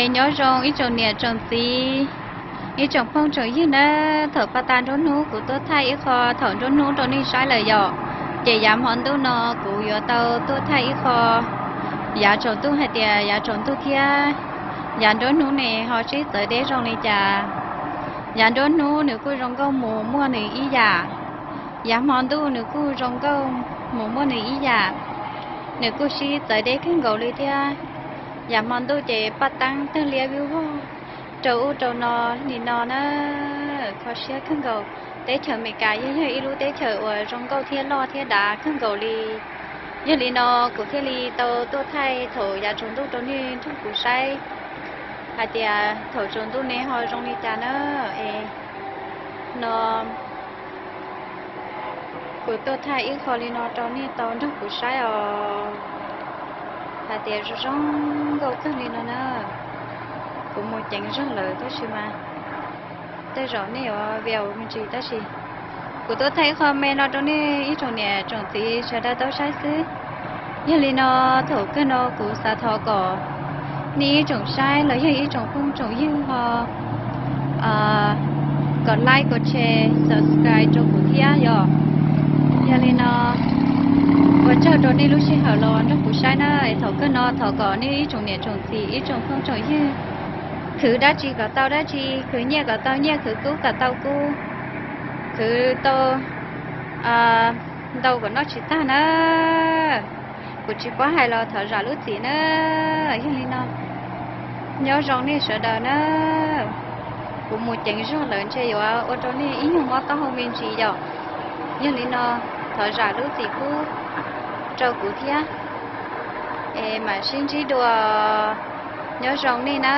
Nyob zoo ib tsoom niam tsoom txiv, ib tsoom phooj tsoom ywg nawb. Thaum paj tag nruab hnub kuv tuaj thaij ib qho thaum nruab hnub rau nej saib lawm yom. Ces yav hmo ntuj no kuv yuav tau tuaj thaij ib qho yav tsaus ntuj hais tias yav tsaus ntuj thiab yav nruab hnub ne ho sib txawv deb zoo li cas. Yav nruab hnub nws kuj zoo nkauj mus muaj nws ib yam, yav hmo ntuj nws kuj zoo nkauj mus muaj nws ib yam, nws kuj sib txawv deb kawg nkaus li thiab. Yav hmo ntuj ces paj teeb tawg liab vij vog rau ub rau no li no na, kho siab kawg nkaus. Teb chaws Amelikas yeej yog ib lub teb chaws uas zoo nkauj thiab loj thiab dav kawg nkaus li. Yog li no kuv thiaj li tau tuaj thaij thaum yav tsaus ntuj rau nej nrog kuv saib hais tias thaum tsaus ntuj ne ho zoo li cas na. Es no kuv tuaj thaij ib qho li no rau nej tau nrog kuv saib os, hais tias zoo zoo nkauj kawg li no na. Kuv mus ceev zog lawm tab sis mas tej zaum nej yuav view me ntsis tab sis kuv tuaj thaij ib qho me no rau nej ib tsoom niam tsoom txiv sawv daws tau saib xwb. Yog li no thaum kawg no kuv xav thov kom nej ib tsoom saib los yog ib tsoom phooj tsoom ywg ho kom like, kom share, subscribe rau kuv thiab yom. Yog li no ua tsaug rau nej lub sij hawm los nrog kuv saib na. Thaum kawg no thov kom nej ib tsoom niam tsoom txiv ib tsoom phooj tsoom ywg khwv dab tsi kom tau dab tsi, khwv nyiaj kom tau nyiaj, khwv kub kom tau kub, khwv tau ntau kom noj tsis tag na. Kuv tsis paub hais los thov zam lub txim na. Yog li no nyob zoo nej sawv daws na. Kuv mus ceev zog lawm ntshe yuav ua rau nej ib nyuag mob taub hau me ntsis yom. Yog li no thov zam lub txim pub rau kuv thiab, es mam sib ntsib dua. Nyob zoo nej na.